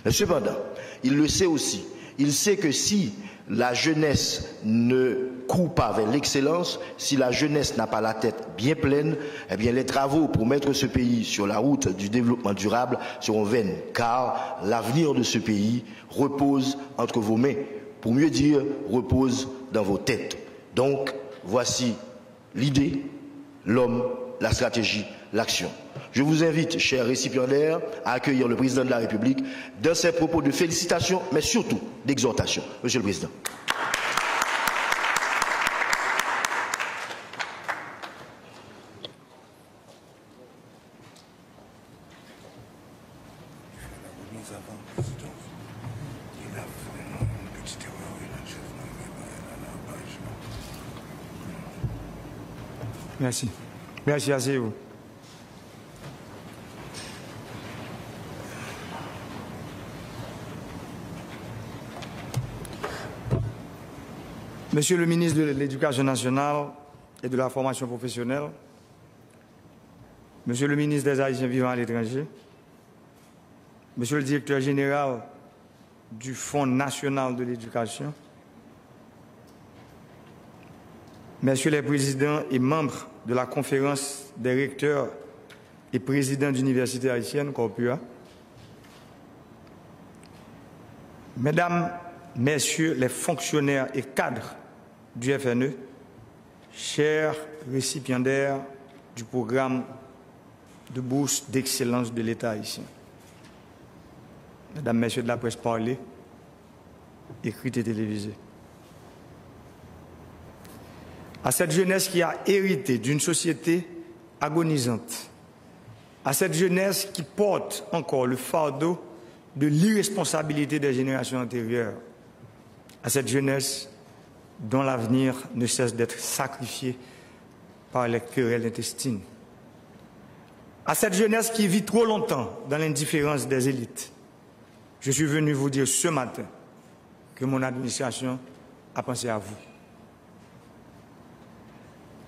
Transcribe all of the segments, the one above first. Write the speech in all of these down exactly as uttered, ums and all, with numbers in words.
Mais cependant, il le sait aussi. Il sait que si la jeunesse ne court pas vers l'excellence, si la jeunesse n'a pas la tête bien pleine, eh bien, les travaux pour mettre ce pays sur la route du développement durable seront vains, car l'avenir de ce pays repose entre vos mains. Pour mieux dire, repose dans vos têtes. Donc, voici l'idée, l'homme, la stratégie, l'action. Je vous invite, chers récipiendaires, à accueillir le président de la République dans ses propos de félicitations, mais surtout d'exhortation. Monsieur le Président. Mèsi. Mèsi, aseyez-vous. Monsieur le ministre de l'Éducation nationale et de la formation professionnelle, Monsieur le ministre des Haïtiens vivant à l'étranger, Monsieur le directeur général du Fonds national de l'éducation, Messieurs les présidents et membres de la conférence des recteurs et présidents d'universités haïtiennes, CORPUHA, Mesdames, Messieurs les fonctionnaires et cadres du F N E, chers récipiendaires du programme de bourse d'excellence de l'État haïtien, Mesdames, Messieurs de la presse parlée, écrite et télévisée, à cette jeunesse qui a hérité d'une société agonisante, à cette jeunesse qui porte encore le fardeau de l'irresponsabilité des générations antérieures, à cette jeunesse dont l'avenir ne cesse d'être sacrifié par les querelles intestines, à cette jeunesse qui vit trop longtemps dans l'indifférence des élites, je suis venu vous dire ce matin que mon administration a pensé à vous.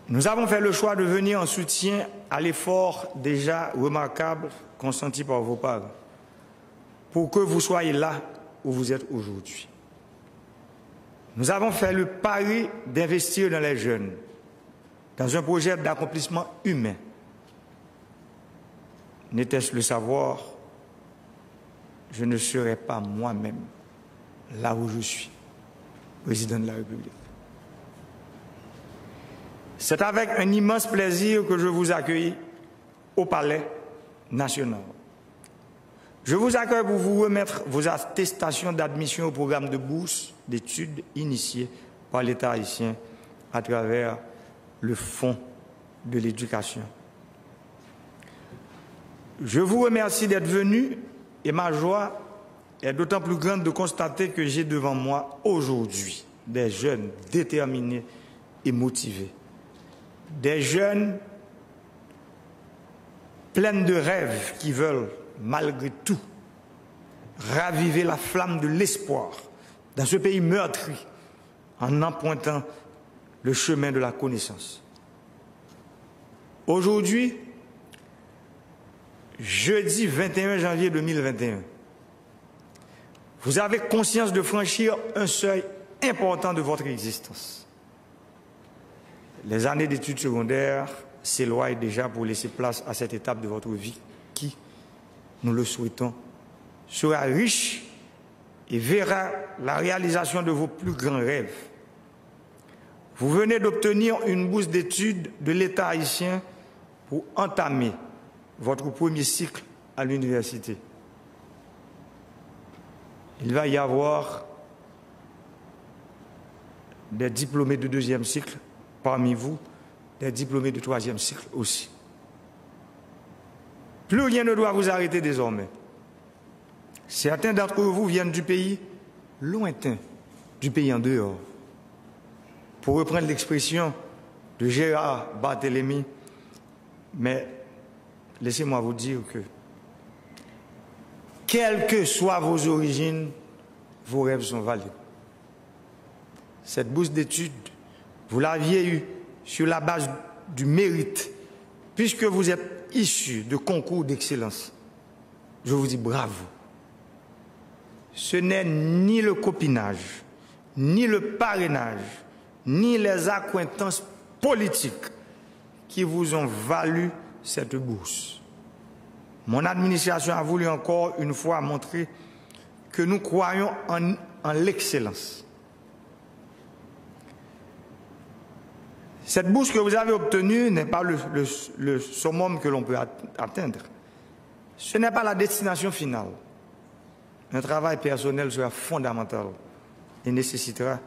Nous avons fait le choix de venir en soutien à l'effort déjà remarquable consenti par vos parents pour que vous soyez là où vous êtes aujourd'hui. Nous avons fait le pari d'investir dans les jeunes, dans un projet d'accomplissement humain. N'était-ce le savoir, je ne serais pas moi-même là où je suis, président de la République. C'est avec un immense plaisir que je vous accueille au Palais national. Je vous accueille pour vous remettre vos attestations d'admission au programme de bourse d'études initié par l'État haïtien à travers le Fonds de l'éducation. Je vous remercie d'être venu et ma joie est d'autant plus grande de constater que j'ai devant moi aujourd'hui des jeunes déterminés et motivés, des jeunes pleines de rêves qui veulent, malgré tout, raviver la flamme de l'espoir dans ce pays meurtri en empruntant le chemin de la connaissance. Aujourd'hui, jeudi vingt et un janvier deux mille vingt et un, vous avez conscience de franchir un seuil important de votre existence. Les années d'études secondaires s'éloignent déjà pour laisser place à cette étape de votre vie qui, nous le souhaitons, sera riche et verra la réalisation de vos plus grands rêves. Vous venez d'obtenir une bourse d'études de l'État haïtien pour entamer votre premier cycle à l'université. Il va y avoir des diplômés de deuxième cycle parmi vous, des diplômés de troisième cycle aussi. Plus rien ne doit vous arrêter désormais. Certains d'entre vous viennent du pays lointain, du pays en dehors. Pour reprendre l'expression de Gérard Barthélemy, mais laissez-moi vous dire que, quelles que soient vos origines, vos rêves sont valides. Cette bourse d'études, vous l'aviez eue sur la base du mérite, puisque vous êtes issu de concours d'excellence. Je vous dis bravo. Ce n'est ni le copinage, ni le parrainage, ni les accointances politiques qui vous ont valu cette bourse. Mon administration a voulu encore une fois montrer que nous croyons en, en l'excellence. Cette bourse que vous avez obtenue n'est pas le, le- le summum que l'on peut at- atteindre. Ce n'est pas la destination finale. Un travail personnel sera fondamental et nécessitera.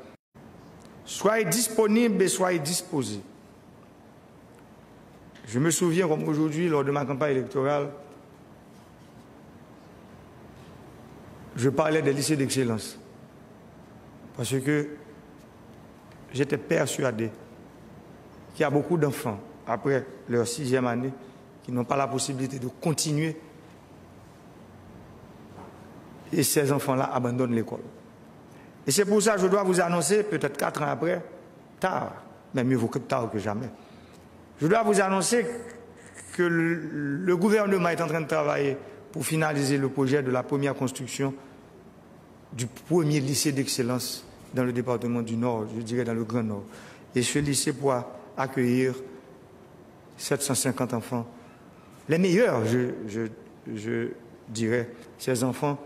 Soyez disponibles et soyez disposés. Je me souviens comme aujourd'hui, lors de ma campagne électorale, je parlais des lycées d'excellence. Parce que j'étais persuadé qu'il y a beaucoup d'enfants, après leur sixième année, qui n'ont pas la possibilité de continuer. Et ces enfants-là abandonnent l'école. Et c'est pour ça que je dois vous annoncer, peut-être quatre ans après, tard, mais mieux vaut que tard que jamais. Je dois vous annoncer que le, le gouvernement est en train de travailler pour finaliser le projet de la première construction du premier lycée d'excellence dans le département du Nord, je dirais dans le Grand Nord. Et ce lycée pourra accueillir sept cent cinquante enfants, les meilleurs, je, je, je dirais, ces enfants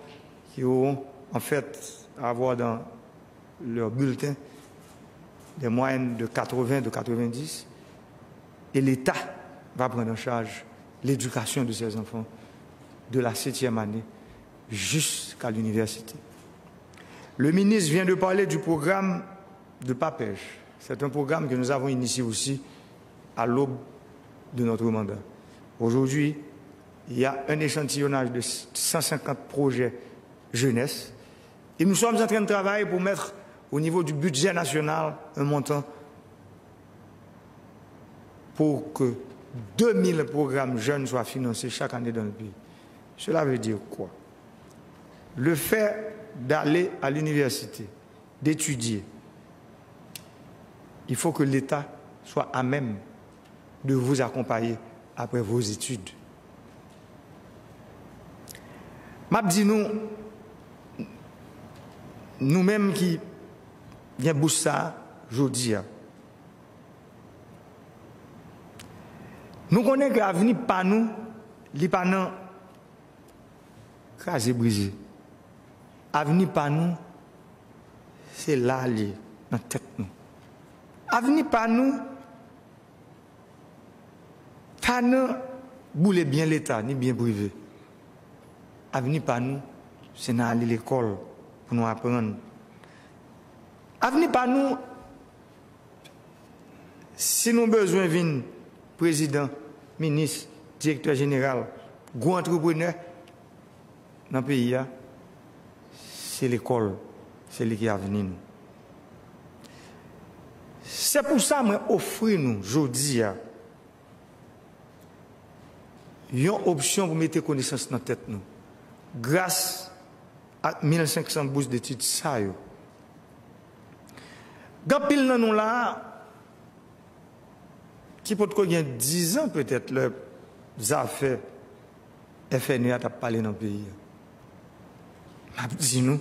qui auront en fait à avoir dans leur bulletin des moyennes de quatre-vingts, de quatre-vingt-dix, et l'État va prendre en charge l'éducation de ces enfants de la septième année jusqu'à l'université. Le ministre vient de parler du programme de PAPEJ. C'est un programme que nous avons initié aussi à l'aube de notre mandat. Aujourd'hui, il y a un échantillonnage de cent cinquante projets jeunesse. Et nous sommes en train de travailler pour mettre au niveau du budget national un montant pour que deux mille programmes jeunes soient financés chaque année dans le pays. Cela veut dire quoi? Le fait d'aller à l'université, d'étudier, il faut que l'État soit à même de vous accompagner après vos études. M ap di nou, nou menm ki gen bous sa a jodi a, nou konnen ke avni pa nou, li pa nan kraze brize. Avni pa nou, se la li ye, nan tèt nou. Avni pa nou, pa nan boule byen Leta ni byen prive. Avni pa nou, se nan ale lekòl pou nou aprann. Avni pa nou, si nou bezwen vin prezidan, minis, direktè jeneral, gwo antreprenè nan peyi a, se lekòl, se li ki avni nou. Se pou sa mwen ofri nou jodi a yon opsyon pou mete konesans nan tèt nou, gras ak mil senk san bous detid sa yo. Gen anpil nan nou la a ki potko gen dizan petèt lè zafè F N E a t ap pale nan peyi a. M ap di nou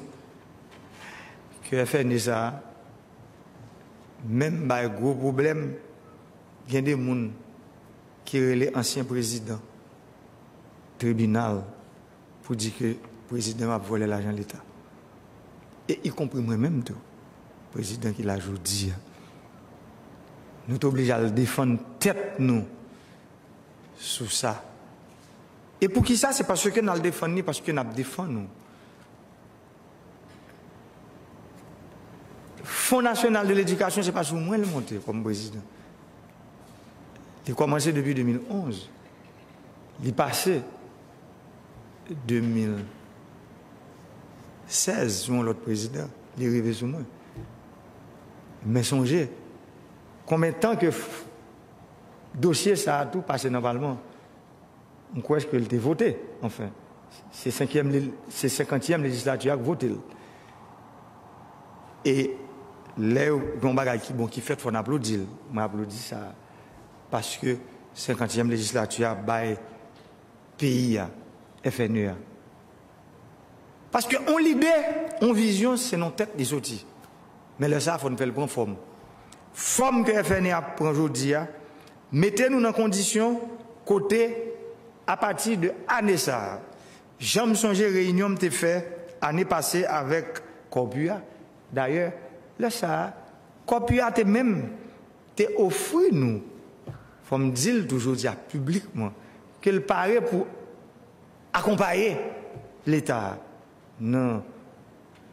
ke F N E sa a menm bay gwo pwoblèm. Gen de moun ki rele ansyen prezidan tribinal pou di ke prezidan ap vòlè lajan Leta. E ikonpri mwen menm tou, prezidan ki la jodi a. Nou te oblije al defann tèt nou sou sa. E poukisa? Se paske n al defann li, paske n ap defann nou. Fon Nasyonal de Ledikasyon, se pa sou mwen l monte kòm prezidan. Li kòmanse depi de mil onz. Li pase de mil sèz sou yon lòt prezidan. Li rive sou mwen. Men sonje, konbyen tan ke f- dosye sa a tou pase nan Palman? M kwè ke l te vote, anfen. Se senkyèm, se senkantyèm lejislati a k vote l. E lè yo gen yon bagay ki bon ki fèt, fò n aplodi l. Mwen aplodi sa. Paske senkantyèm lejislati a bay peyi a, F N E a, Paske yon lide, yon vizyon, se nan tèt li soti. Men lè sa a, fò n fè l pran fòm. Fòm ke F N E a ap pran jodi a, mete nou nan kondisyon kote, apati de ane sa a, jan m sonje reyinyon m te fè ane pase avèk Corpua, dayè, lè sa a, Corpua te menm te ofri nou, fò m di l tou jodi a piblikman, ke l pare pou akonpaye Leta nan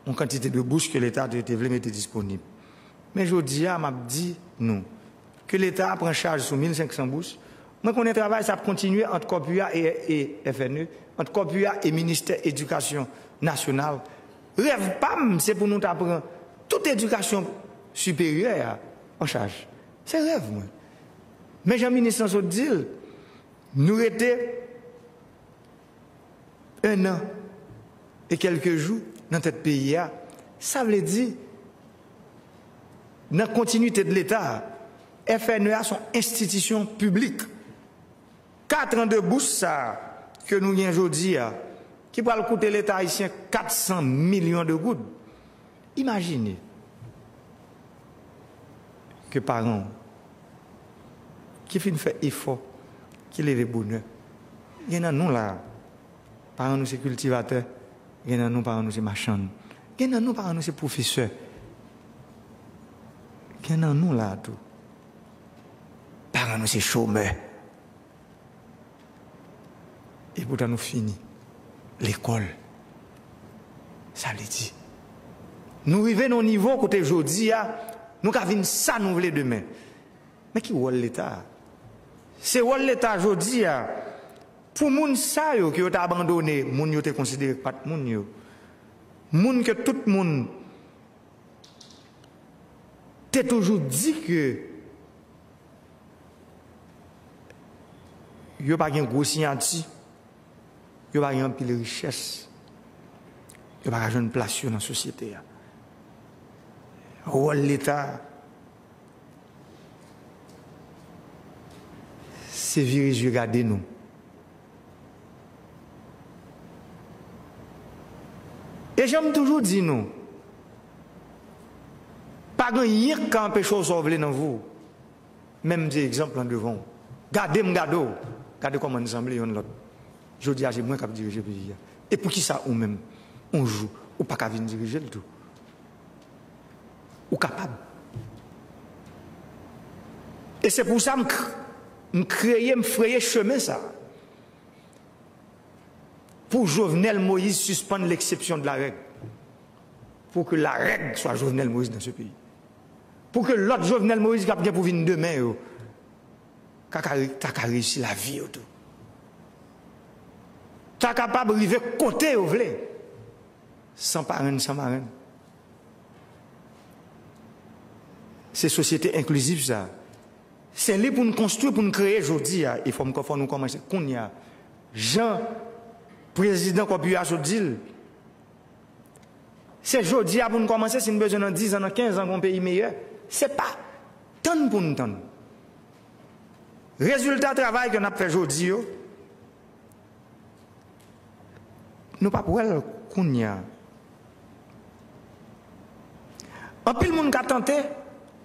yon kantite de bous ke Leta te, te vle mete disponib. Men jodi a, m ap di nou ke Leta pran chaj sou mil senk san bous. Mwen konnen travay sa ap kontinye ant Corpua e, e F N E, ant Corpua e Ministè Edikasyon Nasyonal. Rèv pa m, se pou nou ta pran tout edikasyon siperyè a an chaj. Se rèv mwen. Men jan minis lan sot di l, nou rete en an e kèlke jou nan tèt peyi a. Sa vle di, nan kontinite de Leta, F N E a se yon enstitisyon piblik. Kat an de bous sa a ke nou gen jodi a, ki pral koute Leta ayisyen kat san milyon de goud. Imajine ke paran w ki fin fè efò, ki leve bonè, gen nan nou la a, paran nou se kiltivatè, gen nan nou paran nou se machann, gen nan nou paran nou se pwofesè, gen nan nou la a tou, paran nou se chomè. Epoutan nou fini lekòl. Sa vle di, nou rive nan yon nivo kote jodi a, nou ka vin sa nou vle demen. Men ki wòl Leta a? Se wòl Leta jodi a pou moun sa yo ke yo te abandone, moun yo te konsidere k pa t moun yo, moun ke tout moun te toujou di ke yo pa gen gwo siyati, yo pa gen anpil richès, yo pa ka jwenn plas yo nan sosyete a. Wòl Leta, se vire zye gade nou. E jan m toujou di nou, pa gen anyen k ka anpeche w sa w vle nan vi w. Men m se egzanp lan devan w. Gade m gade w. Gade kòman n sanble yonn lòt. Jodi a, se mwen k ap dirije peyi a. E poukisa ou menm, yon jou, ou pa ka vin dirije l tou? Ou kapab. E se pou sa m k-, m kreye, m freye chemen sa a. Pou Jovenel Moïse sispann l'exception de la règle. Pour que la règle soit Jovenel Moïse dans ce pays. Pou ke lòt Jovenel Moïse k ap gen pou vin demen yo, ka, ka, ta ka reyisi lavi yo tou. Ta kapab rive kote yo vle, san parenn, san marenn. Se sosyete enklizif sa. Se li pou n konstwi, pou n kreye jodi a. E fò m, fò nou kòmanse kounye a. Jan prezidan Kòpiyas yo di l, se jodi a pou n kòmanse, si n bezwen nan diz an, nan kenz an, gen yon peyi meyè. Se pa tann pou n tann. Rezilta travay ke n ap fè jodi yo, nou p ap wè l kounye a. Anpil moun ka tante,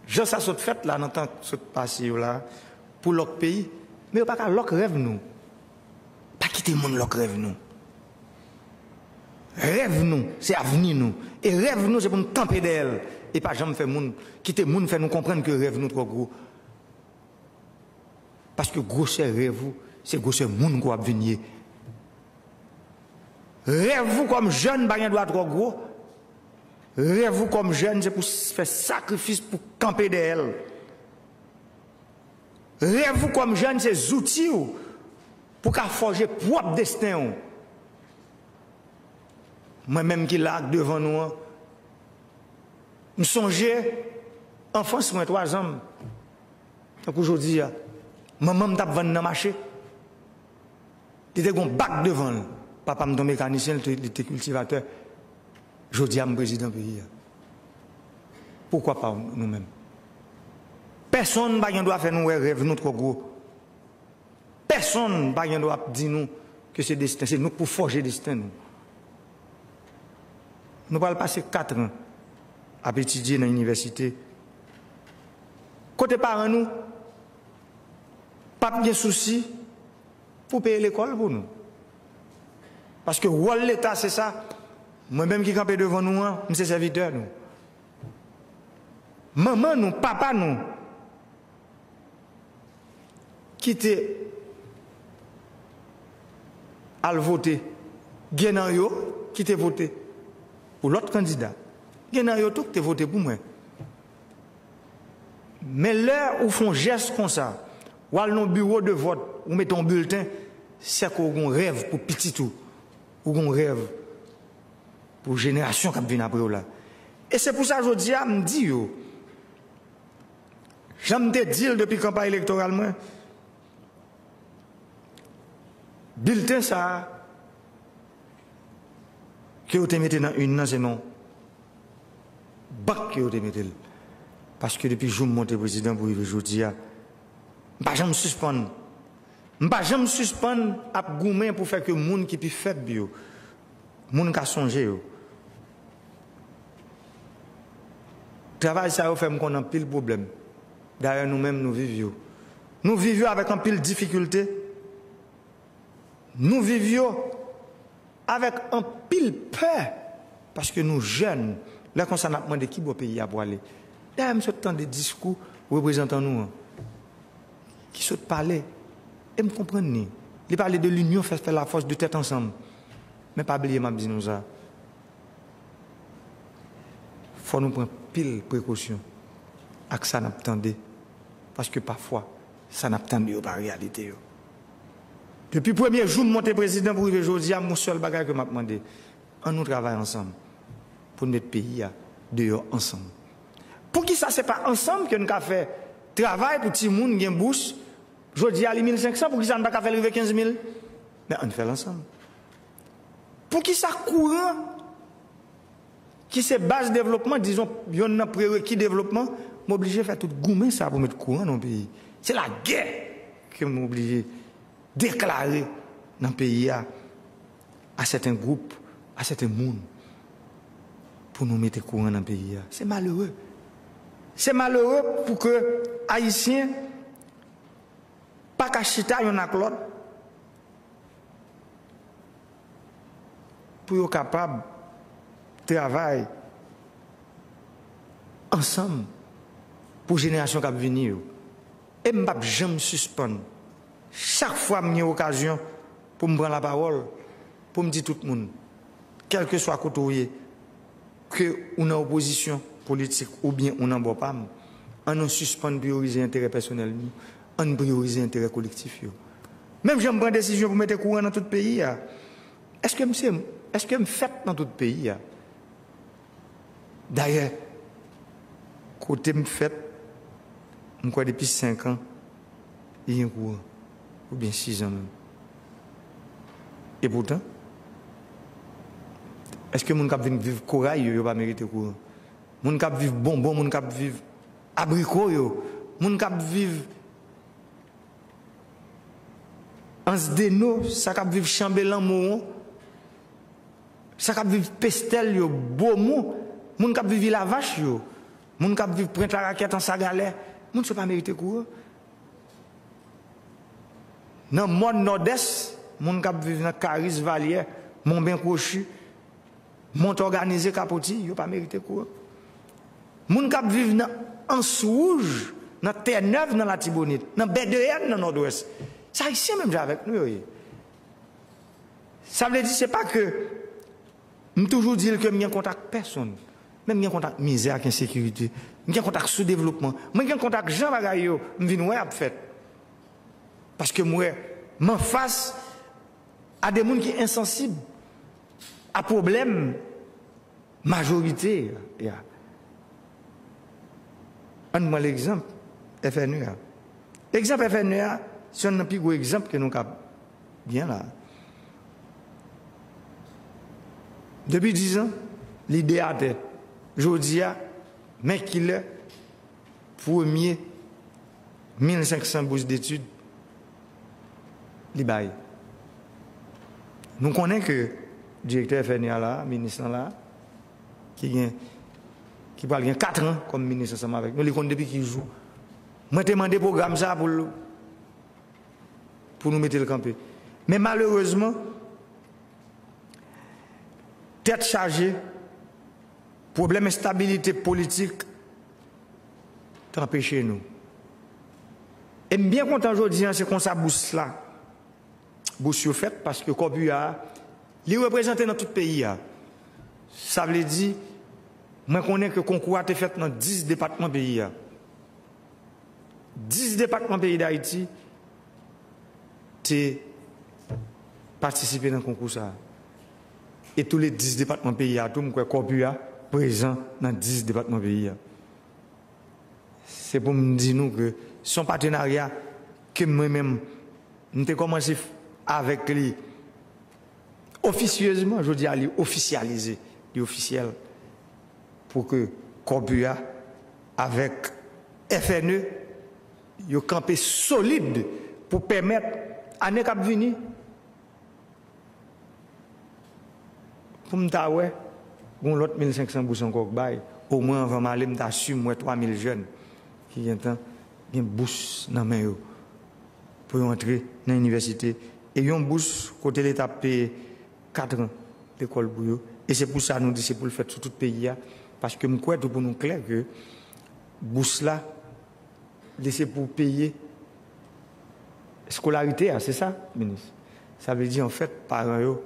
jan sa sot fèt la, nan tan sot pase yo la, pou lòk peyi, men yo pa ka lòk rèv nou. Pa kite moun lòk rèv nou. Rèv nou, se avni nou. E rèv nou, se pou n kanpe dèyè l. E pa janm fè moun, kite moun fè nou konprann ke rèv nou twò gwo. Paske gwosè rèv ou, se gwosè moun ke w ap vin ye. Rèv ou kòm jèn pa gen dwa twò gwo. Rèv ou kòm jèn, se pou s-, fè sakrifis pou kanpe dèyè l. Rèv ou kòm jèn, se zouti w pou ka fòje pwòp desten w. Mwen menm ki la ak devan nou an, m sonje anfans mwen, twazan m. Tankou jodi a, manman m t ap vann nan mache. Li te gen yon bak devan l. Papa m te yon mekanisyen, li te, li te kiltivatè. Jodi a, m prezidan peyi a. Poukwa pa nou menm? Pèsonn pa gen dwa fè nou wè rèv nou twò gwo. Pèsonn pa gen dwa ap di nou ke se desten, se nou k pou fòje desten nou. Nou pral pase kat an ap etidye nan inivèsite, kote paran nou p ap gen sousi pou peye lekòl pou nou. Paske wòl Leta se sa. Mwen menm ki kanpe devan nou an, m se sèvitè nou. Manman nou, papa nou, ki te al vote, gen nan yo ki te vote pou lòt kandida. Gen nan yo tou ki te vote pou mwen. Men lè ou fè yon jès konsa, w al nan yon biwo de vòt, ou mete yon bilten, sèke w gen yon rèv pou pitit ou, ou gen yon rèv pou jenerasyon k ap vin apre w la. E se pou sa jodi a, m di yo, jan m te di l depi kanpay elektoral mwen, bilten sa a ke yo te mete nan inn nan, se nan bank ke yo te mete l. Paske depi jou m monte prezidan pou rive jodi a, m pa janm sispann. M pa janm sispann ap goumen pou fè ke moun ki pi fèb yo, moun ka sonje yo. Travay sa yo fè m konn anpil pwoblèm. Dayè, nou menm, nou viv yo. Nou viv yo avèk anpil difikilte. Nou viv yo avèk anpil pè, paske nou jèn. Lè konsa, n ap mande ki bò peyi a pwale. Dayè, m sot tande diskou reprezantan nou an, ki sot pale, e m konprann li. Li pale de linyon fè, fè lafòs, de tèt ansanm. Men pa bliye, m ap di nou sa. Fò nou pran pil prekosyon ak sa n ap tande, paske pafwa, sa n ap tande yo pa reyalite yo. Depi premye jou m monte prezidan pou rive jodi a, m gon sèl bagay ke m ap mande, ann nou travay ansanm pou n met peyi a deyò ansanm. Poukisa se pa ansanm ke n ka fè travay pou timoun gen bous? Jodi a, li mil senk san, poukisa n pa ka fè l rive kenz mil? Men ann fè l ansanm. Poukisa kouran ki se baz devlopman, dizon, yonn nan prereki devlopman, m oblije fè tout goumen sa pou met kouran nan peyi. Se lagè ke m oblije deklare nan peyi a, a sèten gwoup, a sèten moun, pou nou mete kouran nan peyi a. Se malere. Se malere pou ke Ayisyen pa ka chita yonn ak lòt pou yo kapab travay ansanm pou jenerasyon k ap vini yo. E m p ap janm sispann, chak fwa m gen okazyon pou m pran lapawòl, pou m di tout moun, kèlkeswa kote w ye, ke ou nan opozisyon politik oubyen ou nan bò pa m, ann nou sispann priyorize enterè pèsonèl nou, ann priyorize enterè kolektif yo. Menm jan m pran desizyon pou mete kouran nan tout peyi a, èske m se, èske m fèt nan tout peyi a? Dayè, kote m fèt, m kwè depi senk an, li gen kouran, oubyen sis an menm. E poutan, èske moun k ap vin viv Koray yo, yo pa merite kouran? Moun k ap viv Bonbon, moun k ap viv Abriko yo, moun k ap viv Ansdeno, sa k ap viv Chanbelan, Mowon, sa k ap viv Pestèl yo, Bomon, moun k ap viv Ilavach yo, moun k ap viv Pwent Larakèt, Ansagalè, moun sa yo pa merite kouran? Nan mòn Nòdès, moun k ap viv nan Karis, Valyè, Monben, Kwochi, Mont Òganize, Kapoti, yo pa merite kouran? Moun k ap viv nan Ans Wouj, nan Tènèv, nan Latibonit, nan Bèdeyèn, nan Nòdwès, se Ayisyen menm jan avèk nou yo ye. Sa vle di, se pa ke m toujou di l ke m gen kont ak pèsonn, men m gen kont ak mizè ak ensekirite. M gen kont ak soudevlopman. Mwen gen kont ak jan bagay yo, m vin wè, ap fèt. Paske m wè, m anfas a de moun ki ensansib a pwoblèm majorite a. Ann pran legzanp F N E a. Egzanp F N E a, se yonn nan pi gwo egzanp ke nou ka gen la. Depi diz an, lide atè. Jodi a, men kilè premye mil senk san bous detid li bay. Nou konnen ke direktè F N E a la, minis lan la, ki gen, ki pral gen kat an kòm minis ansanm avèk nou, li konn depi ki jou mwen te mande pwogram sa pou l, pou nou mete l kanpe. Men malerezman, tèt chaje, pwoblèm enstabilite politik t anpeche nou. E m byen kontan jodi an, se konsa bous la, bous yo fèt, paske kòpura a, li reprezante nan tout peyi a. Sa vle di, mwen konnen ke konkou a te fèt nan dis depatman peyi a. Dis depatman peyi Dayiti te patisipe nan konkou sa a. E tou le dis depatman peyi a tou, m kwè kòpura prezan nan dis depatman peyi a. Se pou m di nou ke se yon patenarya ke mwen menm, m te kòmanse f-, avèk li ofisyezman, jodi a li ofisyalize, li ofisyèl, pou ke kòpura avèk F N E, yo kanpe solid pou pèmèt ane k ap vini, pou m ta wè, gon lòt mil senk san bous ankò k bay, omwen anvan m ale, m ta si m wè twa mil jèn ki gentan gen bous nan men yo, pou yo antre nan inivèsite. E yon bous kote Leta ap peye kat an lekòl pou yo. E se pou sa nou di se pou l fèt sou tout peyi a, paske m kwè tou pou nou klè ke bous la, li se pou peye eskolarite a, se sa, minis? Sa vle di, anfèt, paran yo,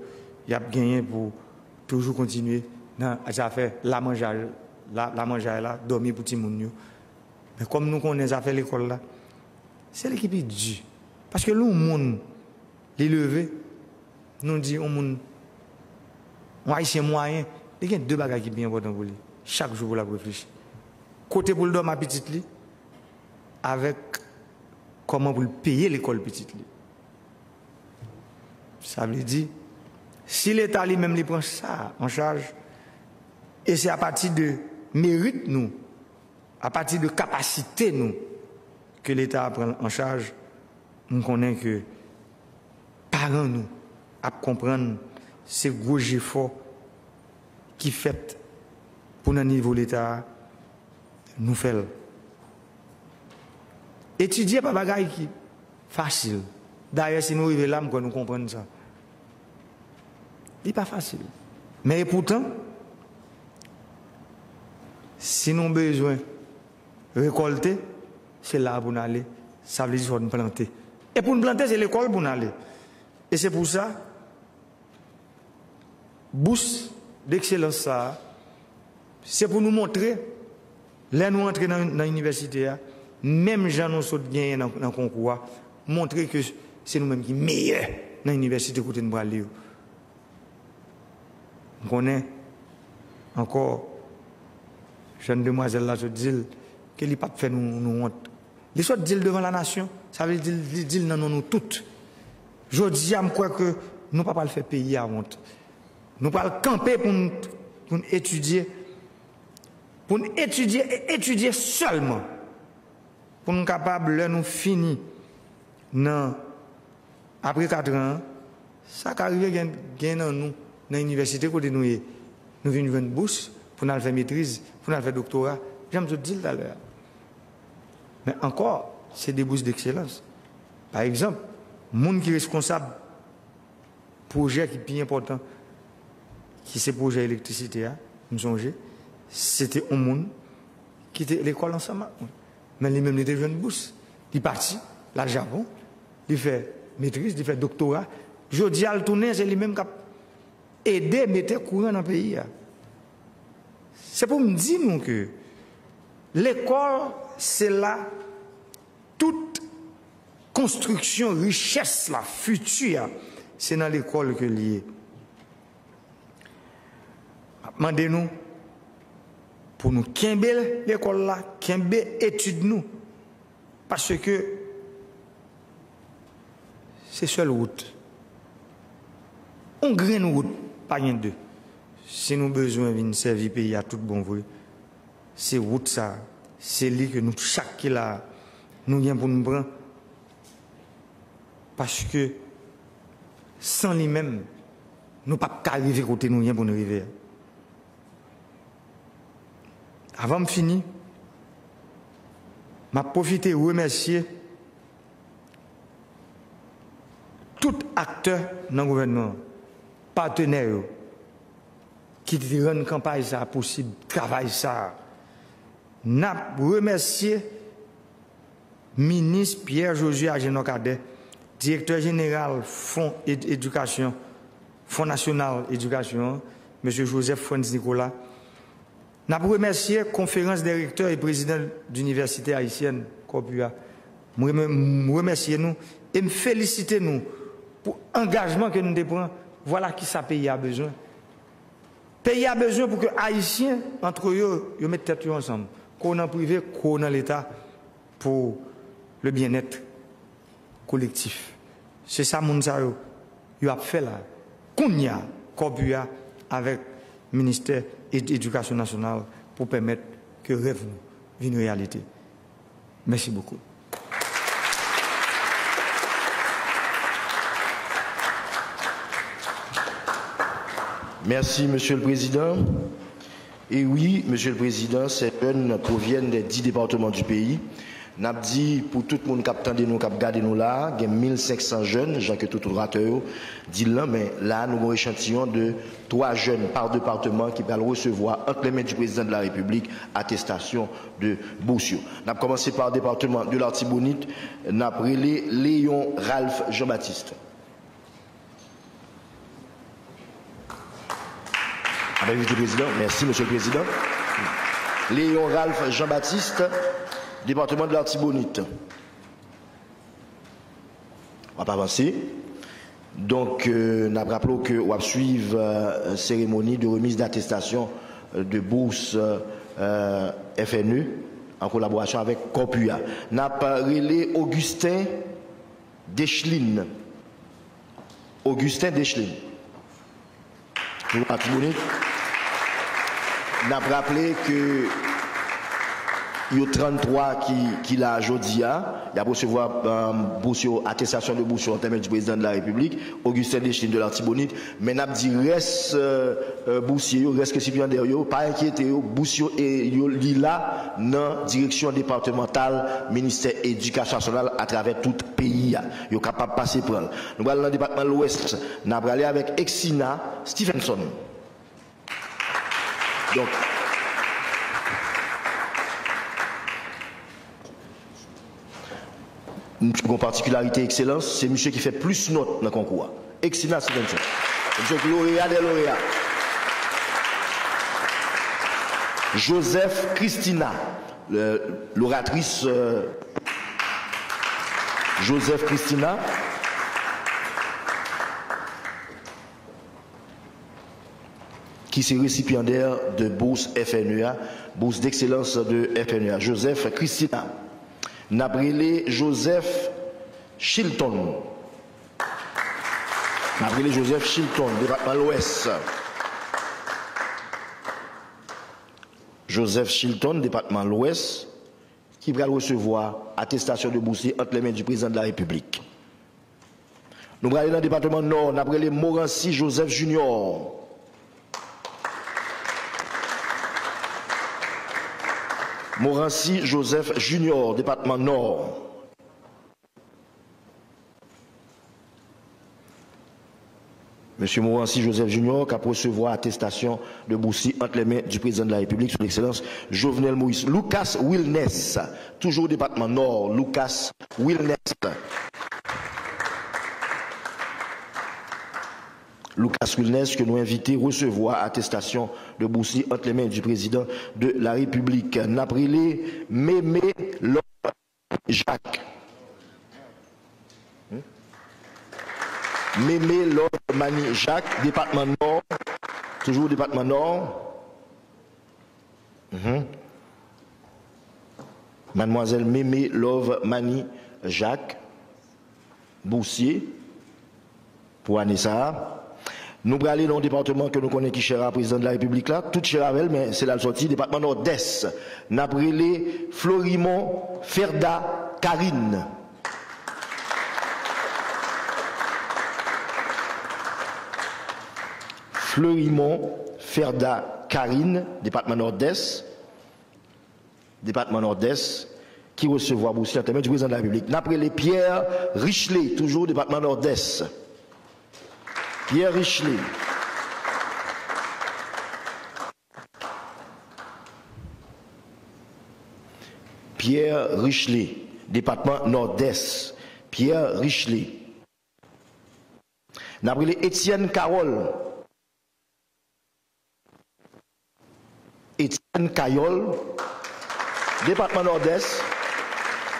y ap genyen pou toujou kontinye nan zafè lamanjay, la, lamanjay la, dòmi pou timoun yo. Men kòm nou konnen zafè lekòl la, se li ki pi di. Paske lè yon moun, li leve, nou di yon moun, yon Ayisyen mwayen, li gen de bagay ki pi enpòtan pou li, chak jou pou l ap reflechi. Kote pou l dòmi a pitit li, avèk kòman pou l peye lekòl pitit li. Sa vle di, si Leta li menm li pran sa an chaj, e se apati de merit nou, apati de kapasite nou, ke Leta a pran l an chaj, m konnen ke paran nou ap konprann se gwo jefò ki fèt pou nan nivo Leta a, nou fè l. Etidye pa bagay ki fasil. Dayè, si nou rive la, m kwè nou konprann sa. Li pa fasil. Men epoutan, si nou bezwen rekòlte, se la pou n ale. Sa vle di fò n plante. E pou n plante, se lekòl pou n ale. E se pou sa, bous dekselans sa a, se pou nou montre, lè nou antre nan, nan inivèsite a, menm jan nou sot genyen nan, nan konkou a, montre ke se nou menm ki meyè nan inivèsite kote n prale yo. M konnen, ankò, jèn demwazèl la sot di l ke li p ap fè nou, nou wont. Li sot di l devan lanasyon, sa vle di l, li di l nan non nou tout. Jodi a, m kwè ke nou pa pral fè peyi a wont. Nou pral kanpe pou n, pou n etidye, pou n etidye e etidye sèlman. Pou n kapab, lè nou fini nan, apre kat an, sa ka rive gen, gen nan nou, nan inivèsite kote nou ye, nou vin jwenn bous pou n al fè metriz, pou n al fè doktora, jan m sot di l talè a. Men ankò, se de bous dekselans. Pa egzanp, moun ki reskonsab pwojè ki pi enpòtan, ki se pwojè elektrisite a, m sonje, se te yon moun ki te lekòl ansanm ak mwen. Men li menm, li te jwenn bous. Li pati, l al Japon, li fè metriz, li fè doktora. Jodi a, l tounen, se li menm k ap ede mete kouran nan peyi a. Se pou m di nou ke lekòl, se la tout konstriksyon richès la, fiti a, se nan lekòl ke l ye. M ap mande nou pou nou kenbe lekòl la, kenbe etid nou, paske se sèl wout. Yon grenn wout, pa gen de. Si nou bezwen vin sèvi peyi a tout bon vre, se wout sa, se li ke nou chak ki la a, nou gen pou n pran. Paske san li menm, nou p ap ka rive kote nou ye pou n rive a. Avan m fini, m ap pwofite remèsye tout aktè nan gouvènman an, patnè yo, ki te rann kanpay sa a posib, travay sa a. N ap remèsye Minis Pierre Josué Agénor Cadet, Direktè Jeneral Fon Ed-, Edikasyon, Fon Nasyonal Edikasyon an, Mesye Joseph Frantz Nicolas. N ap remèsye Konferans dè Rektè e Prezidan d'Inivèsite Ayisyèn, Kòpia. M remè-, m remèsye nou e m felisite nou pou angajman ke nou te pran. Vwala kisa peyi a bezwen. Peyi a bezwen pou ke Ayisyen, antre yo, yo met tèt yo ansanm, ko nan prive, ko nan Leta, pou le bien-être kolektif. Se sa moun sa yo, yo ap fè la. Kounye a, Kòpia avèk Ministè Ed-, Edikasyon Nasyonal pou pèmèt ke rèv nou vin reyalite. Mèsi bokou. Merci, Monsieur le Président. Et oui, Monsieur le Président, ces jeunes proviennent des dix départements du pays. N ap di pou tout moun k ap tande nou, k ap gade nou la a, gen mil senk san jèn, jan ke tout oratè yo di l lan, men la a, nou gen yon echantiyon de twa jèn pa depatman ki pral resevwa, entre les mains du Président de la République, atestasyon de bous yo. N ap kòmanse pa depatman de Latibonit, n ap rele Léon Ralph Jean-Baptiste. Avec Vite Président, merci, Monsieur le Président. Léon Ralph Jean-Baptiste, département de l'Artibonite. W ap avanse. Donk, euh, n ap raple w ke w ap swiv, euh, seremoni de remise d'attestation, euh, de bourse, euh, F N E, an kolaborasyon avèk Corpua. N ap rele Augustin Deschlin. Augustin Deschlin. Pou Latibonit. N ap raple ke yo tranntwa ki, ki la jodi a. Y ap resevwa, euh, bous yo, atestasyon de bous yo, entre les mains du Président de la République, Augustin Deschlin de Latibonit. Men n ap di rès, euh, euh, bousye yo, rès resipyandè yo, pa enkyete yo, bous yo, e yo, li la nan direksyon depatmantal Ministè Edikasyon Nasyonal atravè tout peyi a. Yo kapab pase pran l. Nou pral nan depatman Lwès, n ap prale avèk Exina Stephenson. Donk, misye gen yon patikilarite ekselans, se misye ki fè plis nòt nan konkou a. Exina Stephenson. Misye ki loreya dè loreya. Joseph Christina, le, loratris, euh, Joseph Christina, ki se resipyandè de bous F N E a, bourse d'excellence de F N E a, Joseph Christina. N ap rele Joseph Chilton. N ap rele Joseph Chilton, depatman Lwès. Joseph Chilton, depatman Lwès, ki pral resevwa atestasyon de bous li entre les mains du Président de la République. Nou prale nan depatman Nò, n ap rele Morancy Joseph Junior. Morancy Joseph Junior, depatman Nò. Mesye Morancy Joseph Junior k ap resevwa atestasyon de bous li entre les mains du Président de la République, Son Excellence Jovenel Moïse. Lucas Wilness, toujou depatman Nò, Lucas Wilness. Lucas Wilness, ke nou envite resevwa atestasyon de bous li entre les mains du Président de la République. N ap rele Mémé Love Jacques. Mémé Love Mani Jacques, depatman Nò. Toujou depatman Nò. Mhm. Madmwazèl Mémé Love Mani Jacques, bousye pou ane sa a. Nou prale nan yon depatman ke nou konnen ki chè a Prezidan de la Repiblik la, tout chè avè l, men se la l sòti, depatman Nòdès. N ap rele Florimond Ferda Carine. Fleurimond Ferda Carine, depatman Nòdès. depatman Nòdès, ki resevwa bous li antre nan men di Prezidan de la Repiblik. N ap rele Pierre Richlet, toujou depatman Nòdès. Pierre Richlet. Pierre Richlet, depatman Nòdès. Pierre Richlet. N ap rele Etienne Carole. Etienne Carole, depatman Nòdès,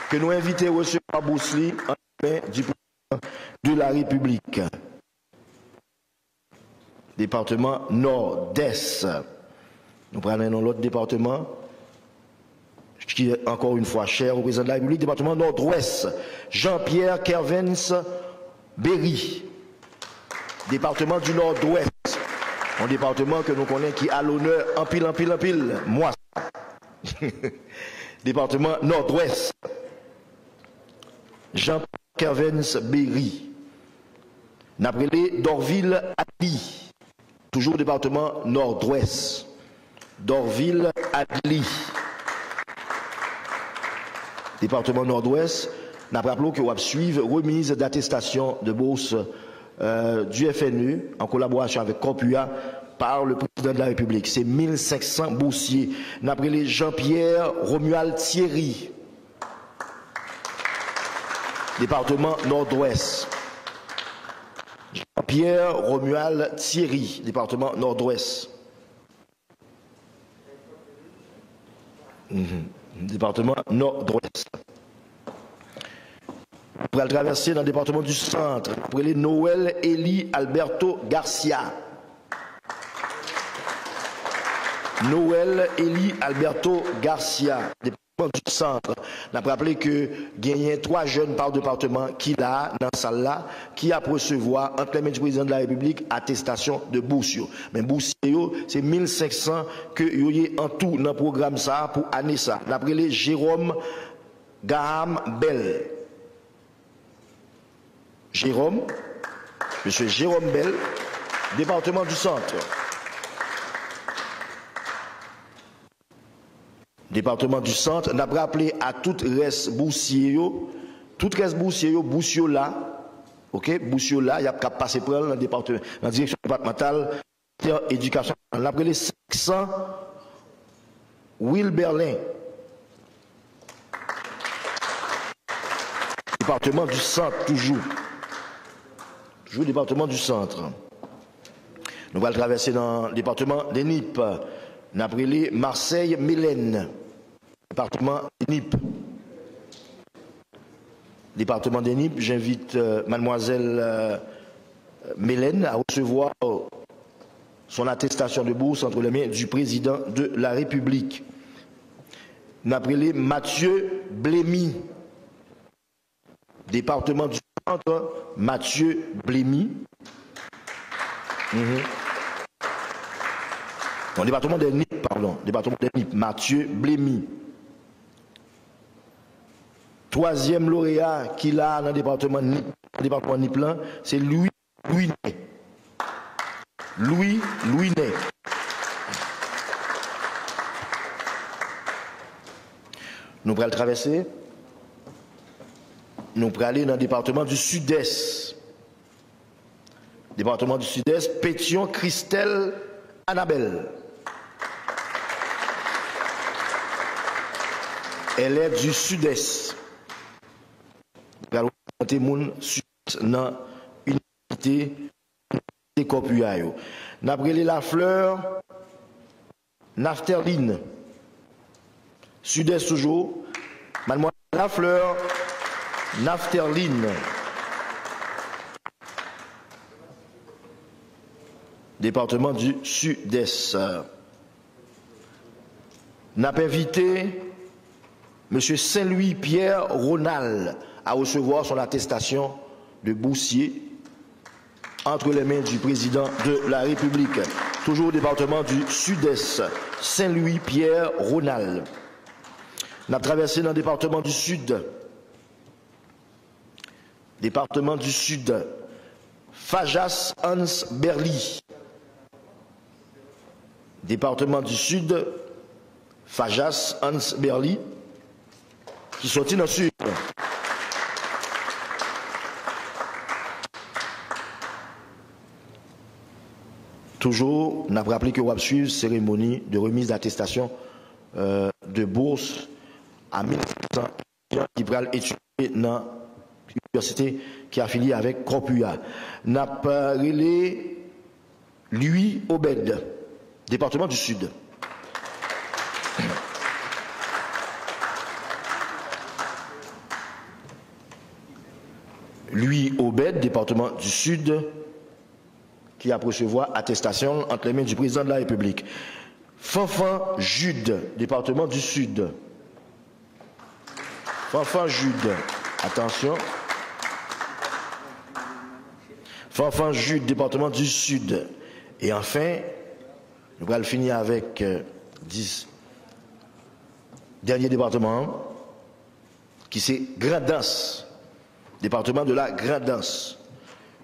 ke nou envite resevwa bous li an men di Prezidan de la Repiblik. Depatman Nòdès. Nou pral nan yon lòt depatman ki, encore une fois, chè o Prezidan de la Repiblik, depatman Nòdwès, Jean-Pierre Kervens Berry. Depatman di Nòdwès, yon depatman ke nou konnen ki a lonè anpil, anpil, anpil mwa sa. Depatman Nòdwès, Jean-Pierre Kervens Berry. N ap rele Dorvil Adli. Toujou depatman Nòdwès. Dorvil Adli. Depatman Nòdwès, n ap raple w ke w ap swiv remiz d'atestasyon de bourse, euh, du F N E, en collaboration avec Corpua, par le président de la République. Se mil senk san bousye. N ap rele Jean-Pierre Romuald Thierry. Depatman Nòdwès. Jean-Pierre Romuald Thierry, depatman Nòdwès. Mhm. Depatman Nòdwès. Pral travèse nan depatman di Sant. N ap rele Noël Eli Alberto Garcia. Noël Eli Alberto Garcia, depatman di Sant. N ap raple ke genyen twa jèn pa depatman ki la a, nan sal la, ki ap resevwa, ant les mains du Président de la République, atestasyon de bous yo. Men bousye yo, se mil senk san ke yo ye an tou nan pwogram sa a pou ane sa a. N ap rele Jérôme Gaham Bell. Jérôme, mesye Jérôme Bell, depatman di Sant. Depatman di Sant, n ap raple a tout rès bousye yo, tout rès bousye yo, bous yo la, oke, bous yo la, y ap kab pase pran l nan depatman, nan direksyon depatmantal Ministè Edikasyon Nasyonal. N ap rele senk san Wilberlin. Depatman di Sant toujou. Toujou depatman di Sant. Nou pral travèse nan depatman de Nip. N ap rele Marseille Mélène. Depatman de Nip. Depatman de Nip, j'invite, euh, mademoiselle, euh, Mélène à recevoir, euh, son attestation de bourse entre les mains du président de la République. N ap rele Mathieu Blémy. Depatman di Sant, Mathieu Blémy. Mhm. Non, depatman de Nip, padon. Depatman de Nip, Mathieu Blémy. Twazyèm loreya ki la nan depatman Nip, depatman Nip lan, se Louis Louinet. Louis Louinet. Nou pral travèse. Nou prale nan depatman di Sidès. Depatman di Sidès, Pétion Christelle Anabelle. Elle est du Sud-Est. Pral reprezante moun Sidès nan inivèsite, inivèsite Corpua yo. N ap rele Lafleur Nafterline. Sidès toujou. Madmwazèl Lafleur Nafterline. Depatman di Sidès. N ap envite Monsieur Saint-Louis Pierre Ronald a recevoir son attestation de boursier entre les mains du président de la République. Toujours au département du Sud-Est, Saint-Louis Pierre Ronald. N ap travèse nan depatman di Sid. Depatman di Sid, Fajas Hans Berly. Depatman di Sid, Fajas Hans Berly, ki sòti nan Sid. Toujou, n ap raple ke w ap swiv seremoni de remise d'attestation, euh, de bourse à mil cinq cents ki pral etidye nan inivèsite ki afilye avèk Corpu a. N ap, euh, rele Louis Obed, Département du Sud. Louis Obed, Département du Sud, ki ap resevwa atestasyon l ant les mains du Président de la République. Fanfan Jude, Département du Sud. Fanfan Jude, atansyon. Fanfan Jude, Département du Sud. E anfen, nou pral fini avèk, euh, dis, dènye depatman an, ki se Grandans. Département de la Grandans.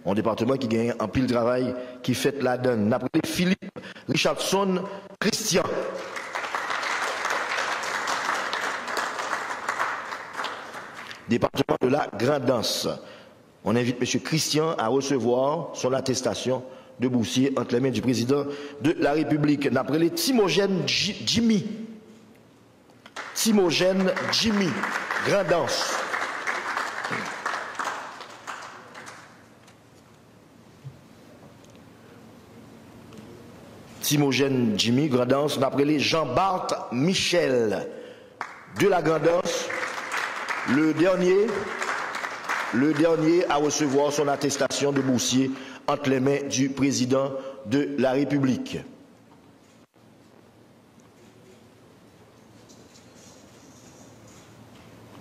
Yon depatman ki genyen anpil travay ki fèt ladan l. N ap rele Philippe Richardson Christian. Département de la Grandans. On invite Monsieur Christian à recevoir son attestation de boursier entre les mains du président de la République. N ap rele Timogène Ji-, Jimmy. Timogène Jimmy, Grandans. Timogène Jimmy, Grandans, n ap rele Jean Bart Michel de la Grandans. Le dernier, le dernier à recevoir son attestation de boursier entre les mains du président de la République.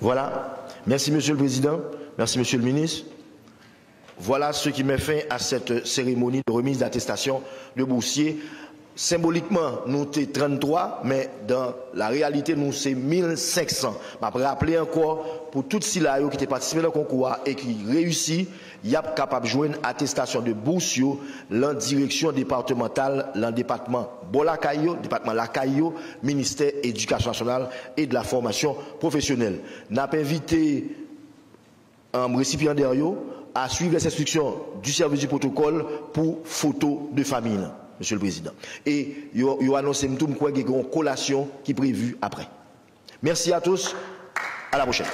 Voilà. Merci, Monsieur le Président. Merci, Monsieur le Ministre. Voilà ce qui met fin à cette cérémonie de remise d'attestation de boursiers. Senbolikman, nou te tranntwa, men dan la reyalite, nou se mil senk san. M ap raple ankò, pou tout sila yo ki te patisipe nan konkou a e ki reyisi, y ap kapab jwenn atestasyon de bous yo lan direksyon depatmantal, lan depatman bò lakay yo, depatman lakay yo, Ministè Edikasyon Nasyonal e de la Fòmasyon Pwofesyonèl. N ap envite, um, resipyandè yo a suivre les instructions du service du protocole pou foto de fanmi an, Monsieur le Président. E yo, yo anonse m tou, m kwè gen yon kolasyon ki previ apre. Merci à tous. À la prochaine.